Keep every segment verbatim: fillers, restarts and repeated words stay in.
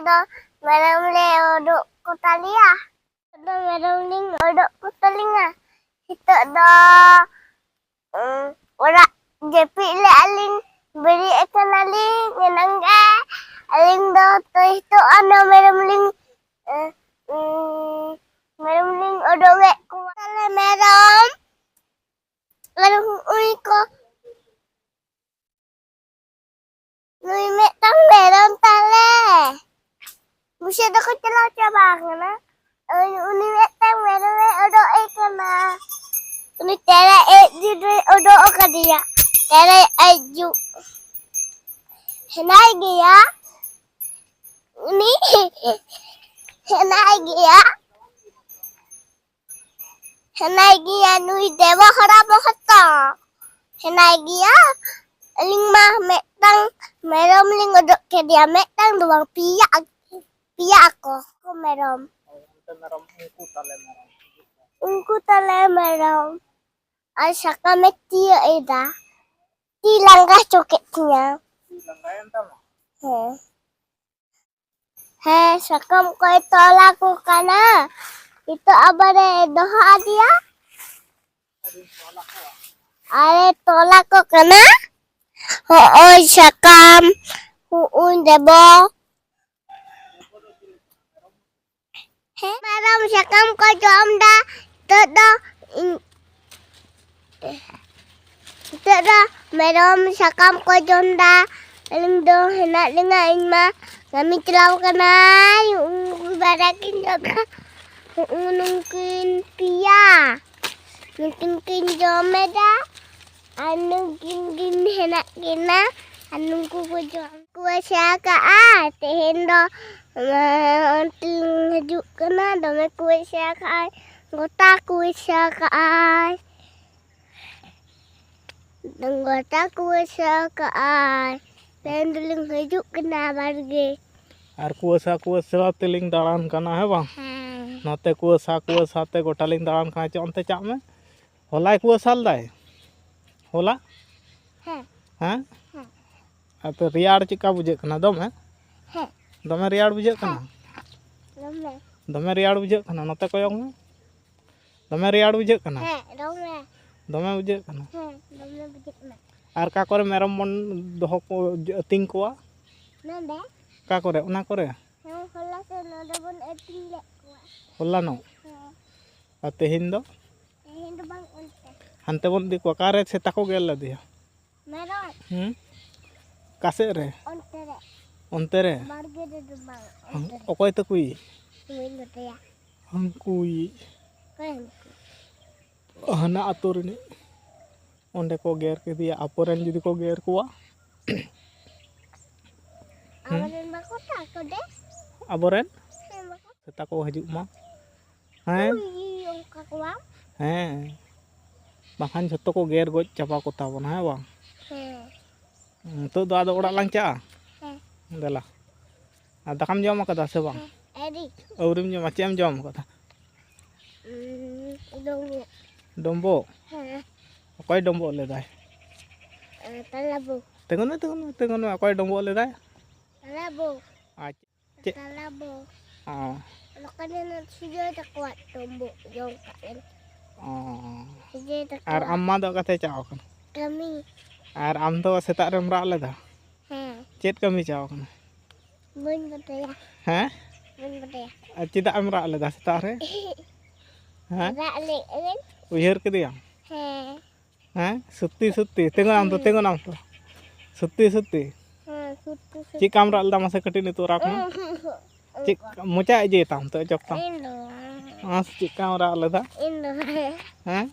ᱫᱚ ᱢᱮᱨᱚᱢ ᱞᱮ ᱩᱰᱩᱠ ᱠᱚ ᱛᱟᱞᱮᱭᱟ᱾ ᱫᱚ ᱢᱮᱨᱚᱢ ᱞᱤᱧ ᱩᱰᱩᱠ ᱠᱚ ᱛᱟᱞᱤᱧᱟ᱾ ᱱᱤᱛᱚᱜ ᱫᱚ, ᱩᱸ, ᱚᱲᱟᱜ ᱡᱟᱹᱯᱤᱫ ᱞᱮᱜᱼᱟ ᱞᱤᱧ, ᱵᱮᱨᱮᱫ ᱟᱠᱟᱱᱟᱞᱤᱧ ᱮᱱᱟᱝ ᱜᱮ᱾ ᱟᱹᱞᱤᱧ ᱫᱚ ᱛᱚ ᱱᱤᱛᱚᱜ ᱚᱱᱟ ᱢᱮᱨᱚᱢ ᱞᱤᱧ, ᱩᱸ, ᱩᱸ, ᱢᱮᱨᱚᱢ ᱞᱤᱧ ᱩᱰᱩᱠᱮᱫ ᱠᱚᱣᱟ᱾ ᱛᱟᱦᱞᱮ ᱢᱮᱨᱚᱢ, ᱢᱮᱨᱚᱢ ᱩᱱᱤ ᱠᱚ ᱱᱩᱭ ᱢᱤᱫᱴᱟᱝ ᱢᱮᱨᱚᱢ ᱛᱟᱞᱮ᱾ ᱵᱩᱥᱟᱹᱜ ᱫᱚᱠᱚ ᱪᱟᱞᱟᱣ ᱪᱟᱵᱟ ᱟᱠᱟᱱᱟ᱾ ᱩᱱᱤ, ᱩᱱᱤ ᱢᱤᱫᱴᱟᱝ ᱢᱮᱨᱚᱢᱮ ᱚᱰᱚᱜ ᱮ ᱠᱟᱱᱟ᱾ ᱩᱱᱤ ᱛᱮᱨᱮ ᱮᱡ ᱡᱩᱫᱤ ᱚᱰᱚᱜ ᱟᱠᱟᱫᱮᱭᱟ᱾ ᱛᱮᱨᱮ ᱮᱡ ᱡᱩ-, ᱦᱮᱱᱟᱭ ᱜᱮᱭᱟ᱾ ᱩᱱᱤ ᱦᱮᱱᱟᱭ ᱜᱮᱭᱟ᱾ ᱦᱮᱱᱟᱭ ᱜᱮᱭᱟ ᱱᱩᱭ ᱫᱮᱵᱚ ᱦᱚᱲᱟ ᱵᱚᱦᱚᱛᱚ᱾ ᱦᱮᱱᱟᱭ ᱜᱮᱭᱟ᱾ ᱟᱹᱞᱤᱧ ᱢᱟ ᱢᱤᱫᱴᱟᱝ ᱢᱮᱨᱚᱢ ᱞᱤᱧ ᱚᱰᱚᱠ ᱠᱮᱫᱮᱭᱟ, ᱢᱤᱫᱴᱟᱝ ᱫᱚ ᱵᱟᱝ, ᱯᱮᱭᱟ, ᱯᱮᱭᱟ ᱟᱠᱚ ᱠᱚ ᱢᱮᱨᱚᱢ᱾ ᱚᱱᱛᱮ ᱢᱮᱨᱚᱢ, ᱩᱱᱠᱩ ᱛᱟᱞᱮ ᱢᱮᱨᱚᱢ᱾ ᱩᱱᱠᱩ ᱛᱟᱞᱮ ᱢᱮᱨᱚᱢ᱾ ᱟᱨ ᱥᱟᱠᱟᱢᱮ ᱛᱤᱭᱟᱹᱜ ᱮᱫᱟ᱾ ᱛᱤ ᱞᱟᱸᱜᱟ ᱦᱚᱪᱚ ᱠᱮᱫ ᱛᱤᱧᱟ᱾ ᱛᱤ ᱞᱟᱸᱜᱟᱭᱮᱱ ᱛᱟᱢᱟ? ᱦᱮᱸ᱾ ᱦᱮᱸ, ᱥᱟᱠᱟᱢ ᱠᱚᱭ ᱛᱚᱞ ᱟᱠᱚ ᱠᱟᱱᱟ᱾ ᱱᱤᱛᱚᱜ ᱟᱵᱟᱨᱮ ᱫᱚᱦᱚ ᱟᱫᱮᱭᱟ᱾ ᱟᱨᱮ ᱛᱚᱞ ᱟᱠᱚ ᱠᱟᱱᱟ᱾ ᱦᱚᱸᱜᱼᱚᱭ ᱥᱟᱠᱟᱢ, ᱦᱚᱸᱜᱼᱚᱭ ᱫᱮᱵᱚ᱾ ᱦᱮᱸ, ᱢᱮᱨᱚᱢ ᱥᱟᱠᱟᱢ ᱠᱚ ᱡᱚᱢ ᱫᱟ᱾ ᱱᱤᱛᱚᱜ ᱫᱚ ᱤᱧ, ᱱᱤᱛᱚᱜ ᱫᱚ ᱢᱮᱨᱚᱢ ᱥᱟᱠᱟᱢ ᱠᱚ ᱡᱚᱢ ᱫᱟ᱾ ᱟᱹᱞᱤᱧ ᱫᱚ ᱦᱮᱱᱟᱜ ᱞᱤᱧᱟ, ᱤᱧ ᱢᱟ ᱠᱟᱹᱢᱤ ᱪᱟᱞᱟᱣ ᱠᱟᱱᱟᱭ᱾ ᱩᱱᱠᱩ ᱵᱟᱨᱭᱟ ᱠᱤᱱ ᱡᱚᱢ ᱫᱟ᱾ ᱦᱩᱸᱜᱼᱩ ᱱᱩᱠᱤᱱ ᱯᱮᱭᱟ᱾ ᱱᱩᱠᱤᱱ ᱠᱤᱱ ᱡᱚᱢ ᱮᱫᱟ᱾ ᱟᱨ ᱱᱩᱠᱤᱱ ᱠᱤᱱ ᱦᱮᱱᱟᱜ ᱠᱤᱱᱟ᱾ ᱟᱨ ᱱᱩᱠᱩ ᱠᱚ ᱡᱚᱢ ᱠᱚ ᱟᱥᱟ ᱠᱟᱜᱼᱟ᱾ ᱛᱮᱦᱮᱧ ᱫᱚ, ᱮᱸ, ᱚᱱᱛᱮ ᱦᱤᱡᱩᱜ ᱠᱟᱱᱟ᱾ ᱫᱚᱢᱮ ᱠᱚ ᱟᱥᱟ ᱠᱟᱜᱼᱟ᱾ ᱜᱚᱴᱟ ᱠᱚ ᱟᱥᱟ ᱠᱟᱜᱼᱟ᱾ ᱜᱚᱴᱟ ᱠᱩᱣᱟᱹᱥᱟ ᱠᱟᱜᱼᱟᱭ᱾ ᱛᱮᱦᱮᱧ ᱫᱚᱞᱤᱧ ᱦᱤᱡᱩᱜ ᱠᱟᱱᱟ ᱵᱟᱲᱜᱮ᱾ ᱟᱨ ᱠᱩᱣᱟᱹᱥᱟ ᱠᱩᱣᱟᱹᱥᱟ ᱛᱮᱞᱤᱧ ᱫᱟᱬᱟᱱ ᱠᱟᱱᱟ, ᱦᱮᱸ ᱵᱟᱝ? ᱦᱮᱸ᱾ ᱱᱚᱛᱮ ᱠᱩᱣᱟᱹᱥᱟ ᱠᱩᱣᱟᱹᱥᱟ ᱛᱮ ᱜᱚᱴᱟ ᱞᱤᱧ ᱫᱟᱬᱟᱱ ᱠᱟᱱᱟ᱾ ᱪᱚ ᱚᱱᱛᱮ ᱪᱟᱜ ᱢᱮ᱾ ᱦᱚᱞᱟᱭ ᱠᱩᱣᱟᱹᱥᱟ ᱞᱮᱫᱟᱭ? ᱦᱚᱞᱟ? ᱦᱮᱸ᱾ ᱦᱮᱸ? ᱦᱮᱸ᱾ ᱟᱯᱮ ᱨᱮᱭᱟᱲ ᱪᱮᱫᱠᱟ ᱵᱩᱡᱷᱟᱹᱜ ᱠᱟᱱᱟ? ᱫᱚᱢᱮ? ᱦᱮᱸ᱾ ᱫᱚᱢᱮ ᱨᱮᱭᱟᱲ ᱵᱩᱡᱷᱟᱹᱜ ᱠᱟᱱᱟ? ᱫᱚᱢᱮ᱾ ᱫᱚᱢᱮ ᱨᱮᱭᱟᱲ ᱵᱩᱡᱷᱟᱹᱜ ᱠᱟᱱᱟ, ᱱᱚᱛᱮ ᱠᱚᱭᱚᱜ ᱢᱮ᱾ ᱫᱚᱢᱮ ᱨᱮᱭᱟᱲ ᱵᱩᱡᱷᱟᱹᱜ ᱠᱟᱱᱟ? ᱦᱮᱸ, ᱫᱚᱢᱮ᱾ ᱫᱚᱢᱮ ᱵᱩᱡᱷᱟᱹᱜ ᱠᱟᱱᱟ? ᱦᱮᱸ, ᱫᱚᱢᱮ ᱵᱩᱡᱷᱟᱹᱜ ᱠᱟᱱᱟ᱾ ᱟᱨ ᱚᱠᱟ ᱠᱚᱨᱮ ᱢᱮᱨᱚᱢ ᱵᱚᱱ ᱫᱚᱦᱚ ᱠᱚ, ᱟᱹᱛᱤᱧ ᱠᱚᱣᱟ? ᱱᱚᱰᱮ᱾ ᱚᱠᱟ ᱠᱚᱨᱮ? ᱚᱱᱟ ᱠᱚᱨᱮ? ᱦᱮᱸ, ᱦᱚᱞᱟ ᱥᱮᱫ ᱱᱚᱰᱮ ᱵᱚᱱ ᱟᱹᱛᱤᱧ ᱞᱮᱫ ᱠᱚᱣᱟ᱾ ᱦᱚᱞᱟᱱᱚᱜ? ᱦᱮᱸ᱾ ᱟᱨ ᱛᱮᱦᱮᱧ ᱫᱚ? ᱛᱮᱦᱮᱧ ᱫᱚ ᱵᱟᱝ, ᱚᱱᱛᱮ᱾ ᱦᱟᱱᱛᱮ ᱵᱚᱱ ᱤᱫᱤ ᱠᱚᱣᱟ᱾ ᱚᱠᱟᱨᱮ ᱥᱮᱛᱟ ᱠᱚ ᱜᱮᱨ ᱞᱮᱫᱮᱭᱟ? ᱢᱮᱨᱚᱢ᱾ ᱦᱩᱸ? ᱚᱠᱟ ᱥᱮᱫ ᱨᱮ? ᱚᱱᱛᱮ ᱨᱮ᱾ ᱚᱱᱛᱮ ᱨᱮ? ᱵᱟᱲᱜᱮ ᱨᱮᱫᱚ ᱵᱟᱝ, ᱦᱩᱸ, ᱚᱱᱛᱮ ᱨᱮ᱾ ᱚᱠᱚᱭ ᱛᱟᱠᱚᱭᱤᱡ? ᱵᱟᱹᱧ ᱵᱟᱰᱟᱭᱟ᱾ ᱦᱟᱹᱱᱠᱩᱭᱤᱡ᱾ ᱚᱠᱚᱭ ᱦᱟᱹᱱᱠᱩ? ᱦᱟᱱᱟ ᱟᱛᱳ ᱨᱤᱱᱤᱡ᱾ ᱚᱸᱰᱮ ᱠᱚ ᱜᱮᱨ ᱠᱮᱫᱮᱭᱟ, ᱟᱠᱚᱨᱮᱱ ᱡᱩᱫᱤ ᱠᱚ ᱜᱮᱨ ᱠᱚᱣᱟ᱾ ᱦᱩᱸ? ᱟᱵᱚᱨᱮᱱ ᱵᱟᱠᱚ ᱛᱟᱠᱚ ᱫᱮ? ᱟᱵᱚᱨᱮᱱ? ᱦᱮᱸ, ᱵᱟᱠᱚ᱾ ᱥᱮᱛᱟ ᱠᱚ ᱦᱤᱡᱩᱜ ᱢᱟ᱾ ᱦᱮᱸ? ᱩᱭ, ᱚᱱᱠᱟ ᱠᱚᱣᱟ᱾ ᱦᱮᱸ᱾ ᱵᱟᱠᱷᱟᱱ ᱡᱷᱚᱛᱚ ᱠᱚ ᱜᱮᱨ ᱜᱚᱡ ᱪᱟᱵᱟ ᱠᱚ ᱛᱟᱵᱚᱱᱟ, ᱦᱮᱸ ᱵᱟᱝ? ᱦᱮᱸ᱾ ᱱᱤᱛᱚᱜ ᱫᱚ ᱟᱫᱚ ᱚᱲᱟᱜ ᱞᱟᱝ ᱪᱟᱜᱼᱟ? ᱦᱮᱸ᱾ ᱫᱮᱞᱟ᱾ ᱟᱨ ᱫᱟᱠᱟᱢ ᱡᱚᱢ ᱟᱠᱟᱫᱟ ᱥᱮ ᱵᱟᱝ? ᱦᱮᱸ, ᱟᱹᱣᱨᱤ᱾ ᱟᱹᱣᱨᱤᱢ ᱡᱚᱢᱟ, ᱪᱮᱫ ᱮᱢ ᱡᱚᱢ ᱟᱠᱟᱫᱟ? ᱩᱸ, ᱰᱩᱸᱵᱩᱜ᱾ ᱰᱩᱸᱵᱩᱜ? ᱦᱮᱸ᱾ ᱚᱠᱚᱭ ᱰᱩᱸᱵᱩᱜ ᱞᱮᱫᱟᱭ? ᱮ, ᱛᱟᱞᱟᱵᱩ᱾ ᱛᱤᱸᱜᱩᱱ ᱢᱮ, ᱛᱤᱸᱜᱩᱱ ᱢᱮ, ᱛᱤᱸᱜᱩᱱ ᱢᱮ᱾ ᱚᱠᱚᱭ ᱰᱩᱸᱵᱩᱜ ᱞᱮᱫᱟᱭ? ᱛᱟᱞᱟᱵᱩ᱾ ᱟᱪᱪᱷᱟ᱾ ᱪᱮᱫ? ᱛᱟᱞᱟᱵᱩ᱾ ᱚ᱾ ᱱᱚᱝᱠᱟ ᱧᱮᱞ ᱥᱤᱡᱚᱭ ᱛᱟᱠᱚᱣᱟ ᱰᱩᱸᱵᱩᱜ ᱡᱚᱢ ᱠᱟᱜ ᱟᱹᱧ᱾ ᱚ᱾ ᱥᱤᱡᱚᱭ ᱛᱟᱠᱚᱣᱟ᱾ ᱟᱨ ᱟᱢ ᱢᱟ ᱫᱚ ᱚᱠᱟᱛᱮ ᱪᱟᱣ ᱠᱟᱱᱟ? ᱠᱟᱹᱢᱤ᱾ ᱟᱨ ᱟᱢ ᱫᱚ ᱥᱮᱛᱟᱜ ᱨᱮᱢ ᱨᱟᱜ ᱞᱮᱫᱟ? ᱦᱮᱸ᱾ ᱪᱮᱫ ᱠᱟᱹᱢᱤ ᱪᱟᱣ ᱠᱟᱱᱟ? ᱵᱟᱹᱧ ᱵᱟᱰᱟᱭᱟ᱾ ᱦᱮᱸ? ᱵᱟᱹᱧ ᱵᱟᱰᱟᱭᱟ᱾ ᱟᱨ ᱪᱮᱫᱟᱜ ᱮᱢ ᱨᱟᱜ ᱞᱮᱫᱟ ᱥᱮᱛᱟᱜ ᱨᱮ? ᱦᱮᱸ? ᱨᱟᱜ ᱞᱮᱫ ᱟᱹᱧ᱾ ᱩᱭᱦᱟᱹᱨ ᱠᱮᱫᱮᱭᱟᱢ? ᱦᱮᱸ᱾ ᱦᱮᱸ? ᱥᱚᱛᱛᱤ, ᱥᱚᱛᱛᱤ᱾ ᱛᱤᱸᱜᱩᱱ ᱟᱢ ᱛᱚ, ᱦᱮᱸ᱾ ᱛᱤᱸᱜᱩᱱ ᱟᱢ ᱛᱚ᱾ ᱥᱚᱛᱛᱤ, ᱥᱚᱛᱛᱤ᱾ ᱦᱮᱸ, ᱥᱚᱛᱛᱤ, ᱥᱚᱛᱛᱤ᱾ ᱪᱮᱫ ᱠᱟᱢ ᱨᱟᱜ ᱞᱮᱫᱟ ᱢᱟᱥᱮ ᱠᱟᱹᱴᱤᱡ ᱱᱤᱛᱚᱜ ᱨᱟᱜᱽ ᱢᱮ? ᱩᱸᱦᱩᱸ, ᱩᱸᱦᱩᱸ᱾ ᱪᱮᱫ ᱚᱱᱠᱟ᱾ ᱢᱚᱪᱟ ᱤᱭᱟᱹᱭ ᱛᱟᱢ ᱛᱚ, ᱚᱪᱚᱜ ᱛᱟᱢ? ᱤᱧ ᱫᱚ ᱵᱟᱝ᱾ ᱢᱟᱥᱮ ᱪᱮᱫ ᱠᱟᱢ ᱨᱟᱜ ᱞᱮᱫᱟ? ᱤᱧ ᱫᱚ ᱵᱟᱝ᱾ ᱦᱮᱸ?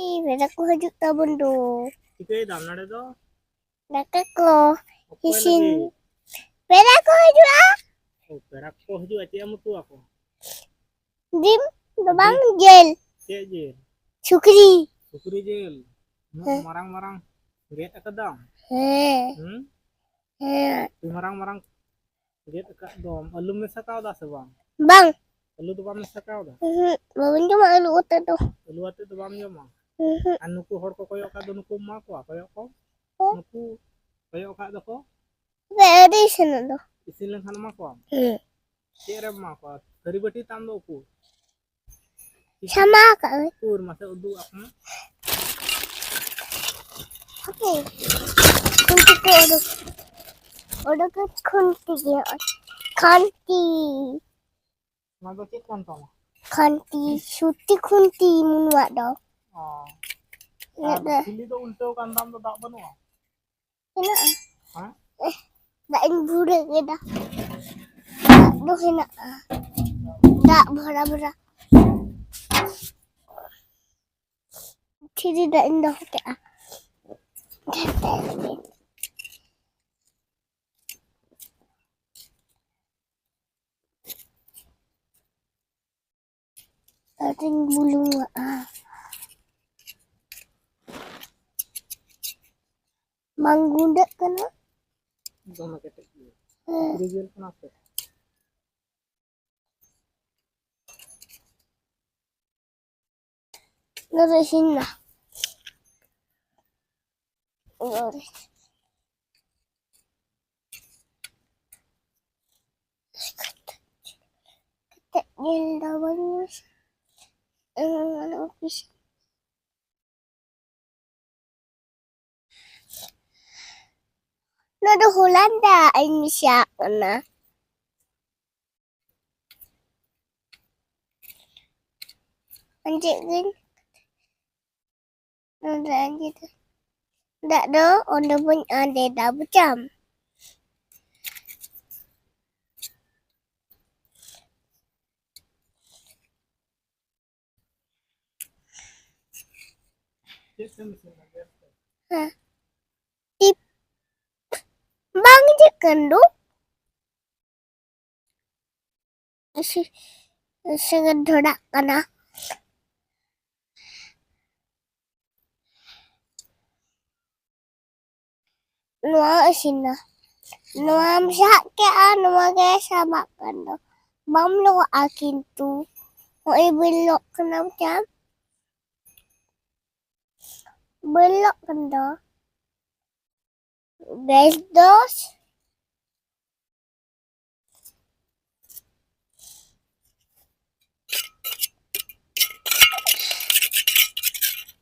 ᱤ, ᱯᱮᱲᱟ ᱠᱚ ᱦᱤᱡᱩᱜ ᱛᱟᱵᱚᱱ ᱫᱚ᱾ ᱪᱤᱠᱟᱹᱭ ᱫᱟᱢ ᱱᱚᱰᱮ ᱫᱚ? ᱫᱟᱠᱟ ᱠᱚ ᱚᱠᱚᱭ ᱤᱥᱤᱱ᱾ ᱞᱟᱹᱜᱤᱫ? ᱯᱮᱲᱟ ᱠᱚ ᱦᱤᱡᱩᱜᱼᱟ᱾ ᱚ, ᱯᱮᱲᱟ ᱠᱚ ᱦᱤᱡᱩᱜᱼᱟ, ᱪᱮᱫ ᱮᱢ ᱩᱛᱩ ᱟᱠᱚᱣᱟ? ᱰᱤᱢ ᱫᱚ ᱵᱟᱝ, ᱰᱤᱢ? ᱡᱤᱞ᱾ ᱪᱮᱫ ᱡᱤᱞ? ᱥᱩᱠᱨᱤ᱾ ᱥᱩᱠᱨᱤ ᱡᱤᱞ? ᱩᱱᱟᱹᱜ ᱦᱮᱸ᱾ ᱢᱟᱨᱟᱝ ᱢᱟᱨᱟᱝ ᱜᱮᱫ ᱟᱠᱟᱫᱟᱢ? ᱦᱮᱸ᱾ ᱦᱩᱸ? ᱦᱮᱸ᱾ ᱟᱹᱰᱤ ᱢᱟᱨᱟᱝ ᱢᱟᱨᱟᱝ ᱜᱮᱫ ᱟᱠᱟᱫ ᱫᱚᱢ᱾ ᱟᱹᱞᱩᱢ ᱢᱮᱥᱟ ᱠᱟᱣᱫᱟ ᱥᱮ ᱵᱟᱝ? ᱵᱟᱝ᱾ ᱟᱹᱞᱩ ᱫᱚ ᱵᱟᱢ ᱢᱮᱥᱟ ᱠᱟᱣᱫᱟ? ᱩᱦᱩᱸ, ᱵᱟᱵᱚᱱ ᱡᱚᱢᱟ ᱟᱹᱞᱩ ᱟᱛᱮ ᱫᱚ᱾ ᱟᱹᱞᱩ ᱟᱛᱮ ᱫᱚ ᱵᱟᱢ ᱡᱚᱢᱟ? ᱩᱦᱩᱸ᱾ ᱟᱨ ᱱᱩᱠᱩ ᱦᱚᱲ ᱠᱚ ᱠᱚᱭᱚᱜ ᱟᱠᱟᱫ ᱫᱚ, ᱱᱩᱠᱩᱢ ᱮᱢᱟ ᱠᱚᱣᱟ? ᱠᱚᱭᱚᱜ ᱠᱚ᱾ ᱦᱮᱸ᱾ ᱱᱩᱠᱩ ᱠᱚᱭᱚᱜ ᱟᱠᱟᱫ ᱫᱚᱠᱚ? ᱵᱮ, ᱟᱹᱰᱤ ᱤᱥᱤᱱᱚᱜ ᱫᱚ᱾ ᱤᱥᱤᱱ ᱞᱮᱱᱠᱷᱟᱱ ᱮᱢᱟ ᱠᱚᱣᱟᱢ? ᱦᱮᱸ᱾ ᱪᱮᱫ ᱨᱮᱢ ᱮᱢᱟ ᱠᱚᱣᱟ? ᱛᱷᱟᱹᱨᱤ ᱵᱟᱹᱴᱤ ᱛᱟᱢ ᱫᱚ ᱩᱠᱩᱨ? ᱥᱟᱢᱟ ᱠᱟᱜ ᱟᱹᱧ᱾ ᱩᱠᱩᱨ? ᱢᱟᱥᱮ ᱩᱫᱩᱜ ᱟᱜ ᱢᱮ᱾ ᱦᱟᱯᱮ᱾ ᱠᱷᱩᱱᱴᱤ ᱠᱚ ᱚᱰᱚᱠ᱾ ᱚᱰᱚᱠ ᱠᱟᱛᱮ ᱠᱷᱩᱱᱴᱤ ᱜᱮ᱾ ᱠᱷᱩᱱᱴᱤ᱾ ᱚᱱᱟ ᱫᱚ ᱪᱮᱫ ᱠᱟᱱ ᱛᱟᱢᱟ? ᱠᱷᱩᱱᱴᱤ, ᱥᱩᱛᱤ ᱠᱷᱩᱱᱴᱤ ᱢᱩᱱᱩᱣᱟᱜ ᱫᱚ᱾ ᱚ᱾ ᱤᱧᱟᱹᱜ ᱟᱨ ᱫᱚ ᱴᱷᱤᱞᱤ ᱫᱚ ᱩᱞᱴᱟᱹᱣ ᱠᱟᱱ ᱛᱟᱢ ᱫᱚ, ᱫᱟᱜ ᱵᱟᱹᱱᱩᱜᱼᱟ? ᱦᱮᱱᱟᱜᱼᱟ᱾ ᱦᱮᱸ? ᱫᱟᱜ ᱤᱧ ᱵᱷᱩᱲᱟᱹ ᱠᱮᱫᱟ᱾ ᱫᱟᱜ ᱫᱚ ᱦᱮᱱᱟᱜᱼᱟ᱾ ᱫᱟᱜ ᱵᱷᱚᱨᱟ ᱵᱷᱚᱨᱟ᱾ ᱴᱷᱤᱞᱤ ᱫᱟᱜ ᱤᱧ ᱫᱚᱦᱚ ᱠᱮᱫᱼᱟ᱾ ᱟᱨᱤᱧ ᱵᱩᱞᱩᱝᱟᱜᱼᱟ᱾ ᱵᱟᱝ ᱜᱩᱸᱰᱟᱹᱜ ᱠᱟᱱᱟ᱾ ᱫᱚᱢᱮ ᱠᱮᱴᱮᱡ ᱜᱮᱭᱟ᱾ ᱦᱮᱸ᱾ ᱯᱩᱨᱟᱹ ᱡᱤᱞ ᱠᱟᱱᱟ ᱥᱮ? ᱱᱚᱣᱟ ᱫᱚ ᱤᱥᱤᱱ ᱮᱱᱟ᱾ ᱱᱚᱣᱟ ᱨᱮ᱾ ᱠᱟᱹᱴᱤᱡ ᱡᱤᱞ ᱫᱚ ᱵᱟᱹᱧ ᱢᱮᱥᱟ-, ᱮᱸ, ᱚᱱᱟ ᱯᱤᱥ-, ᱱᱚᱣᱟ ᱫᱚ ᱦᱚᱞᱟᱱ ᱫᱟᱜ ᱤᱧ ᱢᱮᱥᱟᱣᱟᱜ ᱠᱟᱱᱟ᱾ ᱟᱸᱡᱮᱫ ᱜᱤᱧ᱾ ᱱᱚᱰᱮ ᱟᱸᱡᱮᱫ ᱫᱟᱜ ᱫᱚ ᱚᱸᱰᱮ ᱵᱟᱹᱧ ᱟᱸᱡᱮᱫᱟ, ᱵᱩᱡᱷᱟᱹᱣ᱾ ᱪᱮᱫ ᱛᱮᱢ ᱤᱥᱤᱱ ᱫᱟ, ᱜᱮᱥ ᱛᱮ? ᱦᱮᱸ᱾ ᱴᱤᱯ᱾ ᱵᱟᱝ ᱤᱭᱟᱹᱜ ᱠᱟᱱ ᱫᱚ᱾ ᱥᱮ-, ᱥᱮᱸᱜᱮᱞ ᱫᱷᱚᱨᱟᱜ ᱠᱟᱱᱟ᱾ ᱱᱚᱣᱟ ᱤᱥᱤᱱᱟ᱾ ᱱᱚᱣᱟᱢ ᱥᱟᱵ ᱠᱮᱜᱼᱟ, ᱱᱚᱣᱟ ᱜᱮ ᱥᱟᱵᱟᱜ ᱠᱟᱱ ᱫᱚ᱾ ᱵᱟᱢ ᱞᱚᱜᱚᱜᱼᱟ ᱠᱤᱱᱛᱩ᱾ ᱦᱚᱸᱜᱼᱚᱭ ᱵᱟᱹᱧ ᱞᱚᱜ ᱠᱟᱱᱟ, ᱵᱩᱡᱷᱟᱹᱣ᱾ ᱵᱟᱹᱧ ᱞᱚᱜ ᱠᱟᱱ ᱫᱚ᱾ ᱜᱮᱥ ᱫᱚ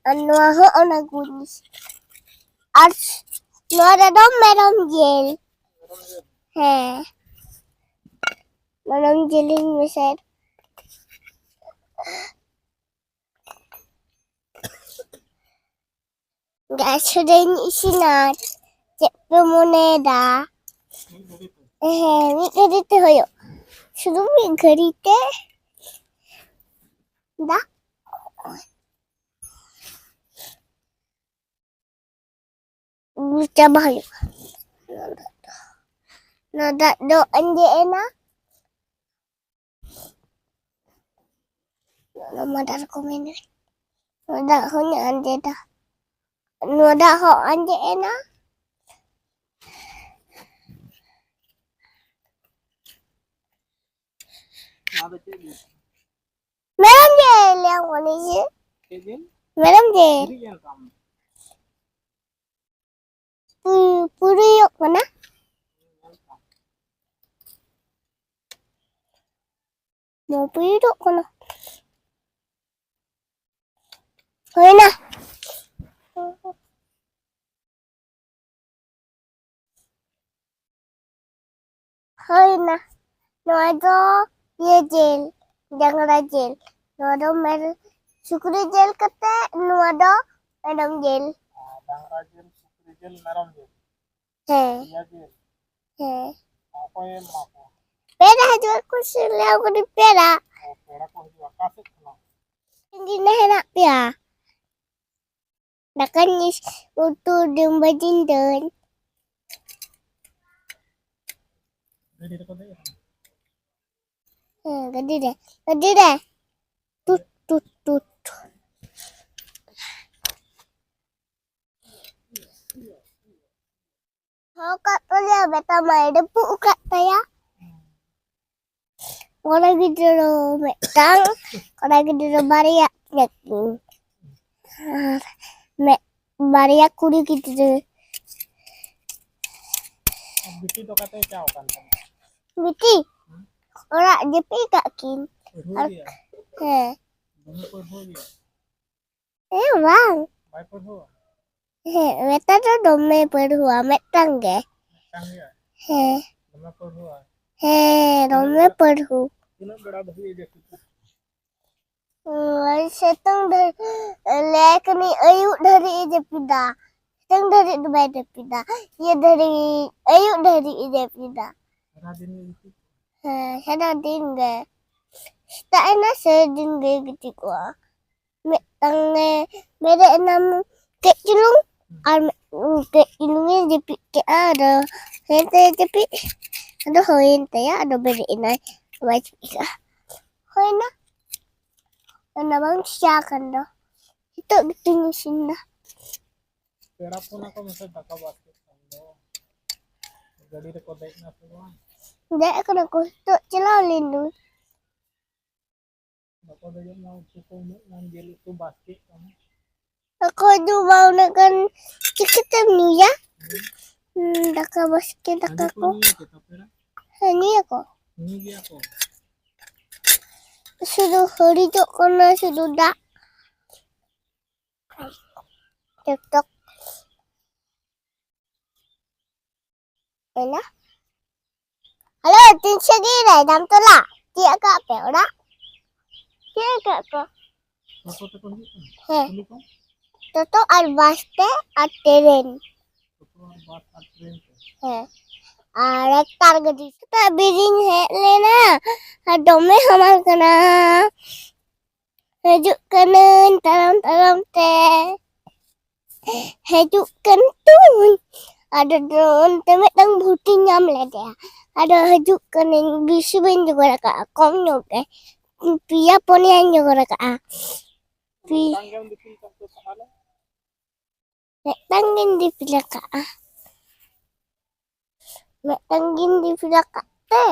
ᱟᱨ ᱱᱚᱣᱟ ᱦᱚᱸ ᱚᱱᱟ ᱜᱩᱱᱤᱥ᱾ ᱟᱨ ᱱᱚᱣᱟ ᱨᱮᱫᱚ ᱢᱮᱨᱚᱢ ᱡᱤᱞ᱾ ᱦᱮᱸ, ᱢᱮᱨᱚᱢ ᱡᱤᱞᱤᱧ ᱢᱮᱥᱟᱭ᱾ ᱜᱮᱥ ᱨᱮᱧ ᱤᱥᱤᱱᱟ᱾ ᱪᱮᱫ ᱯᱮ ᱢᱚᱱᱮᱭᱮᱫᱟ? ᱦᱮᱸ, ᱢᱤᱫ ᱜᱷᱟᱹᱲᱤ ᱛᱮ ᱦᱩᱭᱩᱜ᱾ ᱥᱩᱫᱷᱩ ᱢᱤᱫ ᱜᱷᱟᱹᱲᱤ ᱛᱮ ᱫᱟᱜ ᱪᱟᱵᱟ ᱦᱩᱭᱩᱜᱼᱟ᱾ ᱱᱚᱣᱟ ᱫᱟᱜ ᱫᱚ ᱟᱸᱡᱮᱫ ᱮᱱᱟ᱾ ᱱᱚᱣᱟ ᱫᱟᱜ ᱠᱚ ᱢᱮᱱᱟ᱾ ᱱᱚᱣᱟ ᱫᱟᱜ ᱦᱚᱸᱧ ᱟᱸᱡᱮᱫᱟ᱾ ᱱᱚᱣᱟ ᱫᱟᱜ ᱦᱚᱸ ᱟᱸᱡᱮᱫ ᱮᱱᱟ᱾ ᱱᱚᱣᱟ ᱫᱚ ᱪᱮᱫ ᱡᱤᱞ? ᱢᱮᱨᱚᱢ ᱡᱤᱞ ᱞᱟᱹᱭᱟᱢ ᱠᱟᱹᱱᱟᱹᱧ ᱥᱮ᱾ ᱪᱮᱫ ᱡᱤᱞ? ᱢᱮᱨᱚᱢ ᱡᱤᱞ᱾ ᱪᱤᱞᱤ ᱡᱤᱞ ᱠᱟᱱ? ᱯᱩ-, ᱯᱩᱨᱟᱹᱭᱚᱜ ᱠᱟᱱᱟ᱾ ᱱᱚᱣᱟ ᱯᱩᱨᱟᱹᱭᱚᱜ ᱠᱟᱱᱟ᱾ ᱦᱩᱭᱱᱟ᱾ ᱦᱩᱭᱱᱟ᱾ ᱱᱚᱣᱟ ᱫᱚ ᱤᱭᱟᱹ ᱡᱤᱞ, ᱰᱟᱝᱨᱟ ᱡᱤᱞ᱾ ᱱᱚᱣᱟ ᱫᱚ ᱢᱮᱨ-, ᱥᱩᱠᱨᱤ ᱡᱤᱞ ᱠᱟᱛᱮ, ᱱᱚᱣᱟ ᱫᱚ ᱢᱮᱨᱚᱢ ᱡᱤᱞ᱾ ᱟᱨ ᱰᱟᱝᱨᱟ ᱡᱤᱞ, ᱥᱩᱠᱨᱤ ᱡᱤᱞ, ᱢᱮᱨᱚᱢ ᱡᱤᱞ᱾ ᱦᱮᱸ᱾ ᱯᱮᱭᱟ ᱡᱤᱞ᱾ ᱦᱮᱸ᱾ ᱚᱠᱚᱭᱮ ᱮᱢᱟ ᱠᱚᱣᱟ? ᱯᱮᱲᱟ ᱦᱤᱡᱩᱜ ᱟᱠᱚ ᱥᱮ, ᱞᱟᱹᱭᱟ ᱠᱚ ᱯᱮᱲᱟ᱾ ᱚ, ᱯᱮᱲᱟ ᱠᱚ ᱦᱤᱡᱩᱜᱼᱟ᱾ ᱚᱠᱟ ᱥᱮᱫ ᱠᱷᱚᱱᱟᱜ? ᱤᱧ ᱜᱮ ᱦᱮᱱᱟᱜ ᱯᱮᱭᱟ᱾ ᱫᱟᱠᱟᱧ ᱤᱥ-, ᱩᱛᱩ ᱰᱩᱢᱵᱩᱡᱤᱧ ᱫᱟᱹᱧ᱾ ᱜᱟᱹᱰᱤ ᱨᱮᱠᱚ ᱫᱮᱡ ᱟᱠᱟᱱᱟ? ᱦᱮᱸ, ᱜᱟᱹᱰᱤ ᱨᱮ, ᱜᱟᱹᱰᱤ ᱨᱮ᱾ ᱴᱩᱴ, ᱴᱩᱴ, ᱴᱩᱴ᱾ ᱦᱚᱸ, ᱠᱟᱜ ᱛᱟᱞᱮᱭᱟ, ᱵᱮᱴᱟ ᱢᱟᱭ ᱰᱟᱹᱯᱩᱜ ᱟᱠᱟᱫ ᱛᱟᱭᱟ᱾ ᱠᱚᱲᱟ ᱜᱤᱫᱽᱨᱟᱹ ᱫᱚ ᱢᱤᱫᱴᱟᱝ, ᱠᱚᱲᱟ ᱜᱤᱫᱽᱨᱟᱹ ᱫᱚ ᱵᱟᱨᱭᱟ ᱠᱟᱱᱟ ᱠᱤᱱ᱾ ᱟᱨ ᱢᱤᱫ, ᱵᱟᱨᱭᱟ ᱠᱩᱲᱤ ᱜᱤᱫᱽᱨᱟᱹ᱾ ᱟᱨ ᱵᱤᱴᱤ ᱫᱚ ᱚᱠᱟᱛᱮᱭ ᱪᱟᱣ ᱟᱠᱟᱱ ᱛᱟᱢᱟ? ᱵᱤᱴᱤ? ᱦᱩᱸ? ᱚᱲᱟᱜ ᱡᱟᱹᱯᱤᱫ ᱠᱟᱜ ᱠᱤᱱ᱾ ᱯᱟᱹᱴᱷᱩᱣᱟᱹ ᱟᱨ, ᱜᱮᱭᱟ? ᱦᱮᱸ᱾ ᱫᱚᱢᱮ ᱯᱟᱹᱴᱷᱩᱣᱟᱹ ᱜᱮᱭᱟ? ᱦᱮᱸ, ᱵᱟᱝ᱾ ᱵᱟᱭ ᱯᱟᱹᱨᱦᱩᱣᱟ? ᱦᱮᱸ, ᱱᱮᱛᱟᱨ ᱫᱚ ᱫᱚᱢᱮ ᱯᱟᱹᱨᱦᱩᱣᱟ, ᱢᱤᱫᱴᱟᱝ ᱜᱮ᱾ ᱢᱤᱫᱴᱟᱝ ᱜᱮ? ᱦᱮᱸ᱾ ᱫᱚᱢᱮ ᱯᱟᱹᱨᱦᱩᱣᱟ? ᱦᱮᱸ, ᱫᱚᱢᱮ ᱯᱟᱹᱨᱦᱩ᱾ ᱛᱤᱱᱟᱹᱜ ᱵᱮᱲᱟ ᱫᱷᱟᱹᱵᱤᱡ ᱮ ᱡᱟᱹᱯᱤᱫᱟ? ᱳᱭ ᱥᱤᱛᱩᱝ ᱫᱷᱟᱹᱨᱤᱡ, ᱞᱟᱹᱭ ᱠᱟᱹᱱᱟᱹᱧ ᱟᱹᱭᱩᱵ ᱫᱷᱟᱹᱨᱤᱡ ᱮ ᱡᱟᱹᱯᱤᱫᱟ᱾ ᱥᱤᱛᱩᱝ ᱫᱷᱟᱹᱨᱤᱡ ᱫᱚ ᱵᱟᱭ ᱡᱟᱹᱯᱤᱫᱟ᱾ ᱤᱭᱟᱹ ᱫᱷᱟᱹᱨᱤᱡ, ᱟᱹᱭᱩᱵ ᱫᱷᱟᱹᱨᱤᱡ ᱮ ᱡᱟᱹᱯᱤᱫᱟ᱾ ᱥᱟᱨᱟ ᱫᱤᱱ ᱜᱮ ᱜᱤᱛᱤᱡ? ᱦᱮᱸ, ᱥᱟᱨᱟ ᱫᱤᱱ ᱜᱮ᱾ ᱥᱮᱛᱟᱜ ᱮᱱᱟ ᱥᱮ ᱫᱤᱱ ᱜᱮ ᱜᱤᱛᱤᱡ ᱠᱚᱜᱼᱟ᱾ ᱢᱤᱫᱴᱟᱝ ᱮ ᱵᱮᱨᱮᱫ ᱮᱱᱟᱢ ᱠᱟᱹᱡ ᱪᱩᱞᱩᱝ, ᱟᱨ ᱢᱤᱫ, ᱠᱟᱹᱡ ᱪᱩᱞᱩᱝ ᱮ ᱡᱟᱹᱯᱤᱫ ᱠᱮᱜᱼᱟ, ᱟᱫᱚ ᱦᱮᱸ ᱛᱟᱭᱟ ᱡᱟᱹᱯᱤᱫ, ᱟᱫᱚ ᱦᱩᱭᱮᱱ ᱛᱟᱭᱟ, ᱟᱫᱚ ᱵᱮᱨᱮᱫ ᱮᱱᱟᱭ, ᱵᱟᱭ ᱡᱟᱹᱯᱤᱫ ᱠᱟᱜᱼᱟ᱾ ᱦᱩᱭᱱᱟ, ᱚᱱᱟ ᱵᱟᱝ ᱪᱤᱠᱟ ᱠᱟᱱ ᱫᱚ, ᱱᱤᱛᱚᱜ ᱜᱮᱛᱚᱧ ᱤᱥᱤᱱ ᱫᱟ᱾ ᱯᱮᱲᱟ ᱯᱷᱳᱱ ᱟᱠᱚ ᱢᱮᱥᱮ, ᱫᱟᱠᱟ ᱵᱟᱥᱠᱮ ᱠᱟᱱ ᱫᱚ᱾ ᱜᱟᱹᱰᱤ ᱨᱮᱠᱚ ᱫᱮᱡ ᱮᱱᱟ ᱥᱮ ᱵᱟᱝ? ᱫᱮᱡ ᱟᱠᱟᱱᱟ ᱠᱚ, ᱱᱤᱛᱚᱜ ᱪᱟᱞᱟᱣ ᱞᱮᱱ ᱫᱚ᱾ ᱵᱟᱠᱚ ᱫᱮᱡᱚᱜ ᱢᱟ, ᱩᱛᱩ ᱠᱚ ᱩᱱᱟᱹᱜ ᱜᱟᱱ ᱡᱤᱞ ᱩᱛᱩ ᱵᱟᱥᱠᱮᱜ ᱠᱟᱱᱟ᱾ ᱚᱠᱚᱭ ᱫᱚ ᱵᱟ ᱩᱱᱟᱹᱜ ᱜᱟᱱ ᱪᱤᱠᱟᱹᱛᱮᱢ ᱧᱩᱭᱟ? ᱦᱩᱸ, ᱫᱟᱠᱟ ᱵᱟᱥᱠᱮ ᱫᱟᱠᱟ ᱦᱟᱺᱰᱤ ᱠᱚ ᱠᱚ᱾ ᱧᱩᱭᱟ ᱠᱚ ᱛᱟᱯᱮ? ᱦᱮᱸ, ᱧᱩᱭᱟ ᱠᱚ᱾ ᱧᱩᱭ ᱜᱮᱭᱟ ᱠᱚ᱾ ᱥᱩᱫᱷᱩ ᱦᱟᱹᱲᱤᱡᱚᱜ ᱠᱟᱱᱟ, ᱥᱩᱫᱷᱩ ᱫᱟᱜ᱾ ᱴᱤᱠᱴᱚᱠ᱾ ᱮᱱᱟ᱾ ᱦᱮᱞᱳ, ᱛᱤᱱ ᱥᱟᱺᱜᱤᱧ ᱨᱮ ᱡᱟᱢᱛᱚᱞᱟ? ᱛᱤᱭᱟᱹᱜ ᱠᱟᱜ ᱯᱮ ᱚᱲᱟᱜ? ᱛᱤᱭᱟᱹᱜ ᱠᱟᱜ ᱠᱚ? ᱴᱳᱴᱳ ᱛᱮᱠᱚ ᱦᱤᱡᱩᱜ ᱠᱟᱱᱟ? ᱦᱮᱸ᱾ ᱠᱩᱞᱤ ᱠᱚᱢ᱾ ᱴᱳᱴᱳ ᱟᱨ ᱵᱟᱥ ᱛᱮ ᱟᱨ ᱴᱨᱮᱱ᱾ ᱴᱳᱴᱳ ᱟᱨ ᱵᱟᱥ ᱟᱨ ᱴᱨᱮᱱ ᱛᱮ? ᱦᱮᱸ᱾ ᱟᱨ ᱮᱠᱴᱟᱨ ᱜᱟᱹᱰᱤ᱾ ᱥᱮᱛᱟᱜ ᱵᱤᱨᱤᱧ ᱦᱮᱡ ᱞᱮᱱᱟ ᱟᱨ ᱫᱚᱢᱮ ᱦᱟᱢᱟᱞ ᱠᱟᱱᱟ᱾ ᱦᱤᱡᱩᱜ ᱠᱟᱹᱱᱟᱹᱧ ᱛᱟᱲᱟᱢ ᱛᱟᱲᱟᱢ ᱛᱮ᱾ ᱦᱤᱡᱩᱜ ᱠᱟᱱ ᱛᱩᱧ᱾ ᱟᱫᱚ ᱚᱱᱛᱮ ᱢᱤᱫᱴᱟᱝ ᱵᱷᱩᱛᱤᱧ ᱧᱟᱢ ᱞᱮᱫᱮᱭᱟ᱾ ᱟᱫᱚ ᱦᱤᱡᱩᱜ ᱠᱟᱹᱱᱟᱹᱧ, ᱵᱮᱥᱤ ᱵᱟᱹᱧ ᱡᱚᱜᱟᱲ ᱟᱠᱟᱫᱼᱟ, ᱠᱚᱢ ᱧᱚᱜ ᱜᱮ᱾ ᱯᱮᱭᱟ ᱯᱩᱱᱭᱟᱧ ᱡᱚᱜᱟᱲ ᱟᱠᱟᱫᱼᱟ᱾ ᱯᱮ-, ᱢᱤᱫᱴᱟᱝ ᱜᱮᱢ ᱫᱤᱯᱤᱞ ᱠᱟᱜ ᱫᱚ ᱛᱟᱦᱚᱞᱮ? ᱢᱤᱫᱴᱟᱝ ᱜᱤᱧ ᱫᱤᱯᱤᱞ ᱟᱠᱟᱫᱼᱟ᱾ ᱢᱤᱫᱴᱟᱝ ᱜᱤᱧ ᱫᱤᱯᱤᱞ ᱟᱠᱟᱫ ᱛᱮ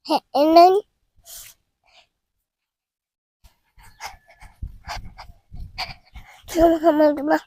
ᱦᱮᱡ ᱮᱱᱟᱹᱧ᱾ ᱦᱟᱢᱟᱞ ᱦᱟᱢᱟᱞ ᱫᱚ ᱵᱟᱝ᱾